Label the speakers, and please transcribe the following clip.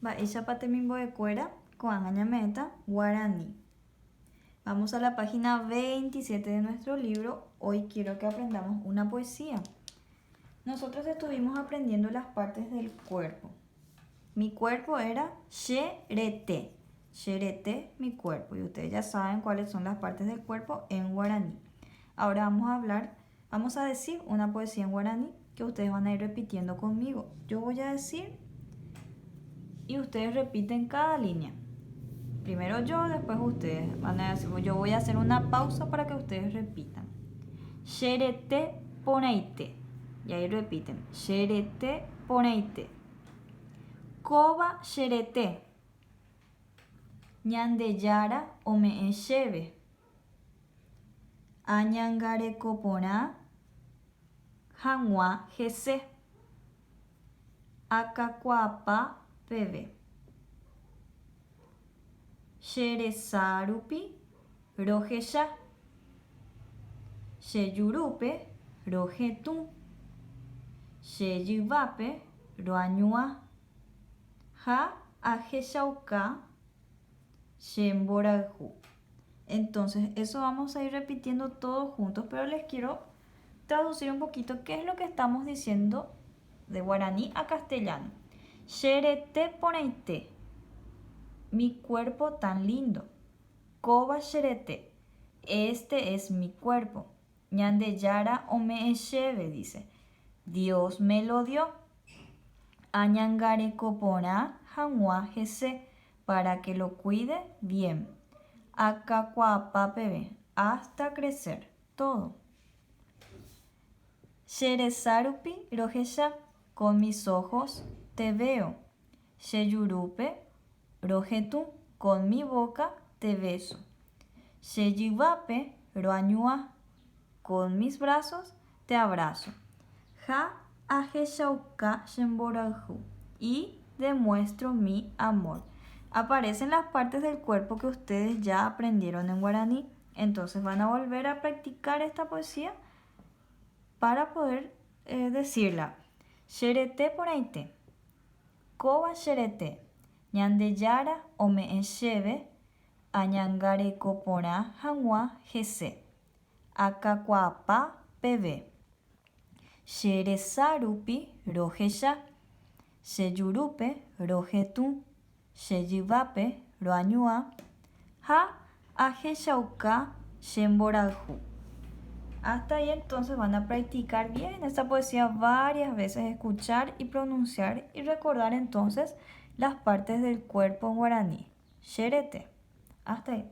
Speaker 1: Mba'éichapa temimbo'ekuéra ko'ág̃a ñame'ẽta guarani. Vamos a la página 27 de nuestro libro. Hoy quiero que aprendamos una poesía. Nosotros estuvimos aprendiendo las partes del cuerpo. Mi cuerpo era che rete. Che rete, mi cuerpo. Y ustedes ya saben cuáles son las partes del cuerpo en guaraní. Ahora vamos a hablar, vamos a decir una poesía en guaraní que ustedes van a ir repitiendo conmigo. Yo voy a decir y ustedes repiten cada línea. Primero yo, después ustedes. Van a decir, yo voy a hacer una pausa para que ustedes repitan. Che rete porãite. Y ahí repiten. Che rete porãite. Kóva che rete. Ñandejára ome'ẽ chéve. Añangareko porã hag̃ua hese. Akakuaapa peve. Che resa rupi rohecha. Che jurúpe rohetũ. Che jyvápe roañuã. Ha ahechauka che mborayhu. Entonces, eso vamos a ir repitiendo todos juntos, pero les quiero traducir un poquito qué es lo que estamos diciendo de guaraní a castellano. Che rete porãite, mi cuerpo tan lindo. Kóva che rete, este es mi cuerpo. Ñandejára ome'ẽ chéve, dice. Dios me lo dio. Añangareko porã hag̃ua hese, para que lo cuide bien. Akakuaapa peve, hasta crecer, todo. Che resa rupi rohecha, con mis ojos te veo. Che jurúpe rohetũ, con mi boca te beso. Che jyvápe roañuã, con mis brazos te abrazo. Ha ahechauka che mborayhu, y demuestro mi amor. Aparecen las partes del cuerpo que ustedes ya aprendieron en guaraní. Entonces van a volver a practicar esta poesía para poder eh, decirla. Che rete porãite. Kóva che rete, Ñandejára ome'ẽ chéve añangareko porã hag̃ua hese, akakuaapa peve. Che resa rupi rohecha, che jurúpe rohetũ, che jyvápe roañuã ha ahechauka che mborayhu. Hasta ahí entonces van a practicar bien esta poesía varias veces, escuchar y pronunciar y recordar entonces las partes del cuerpo en guaraní. Che rete. Hasta ahí.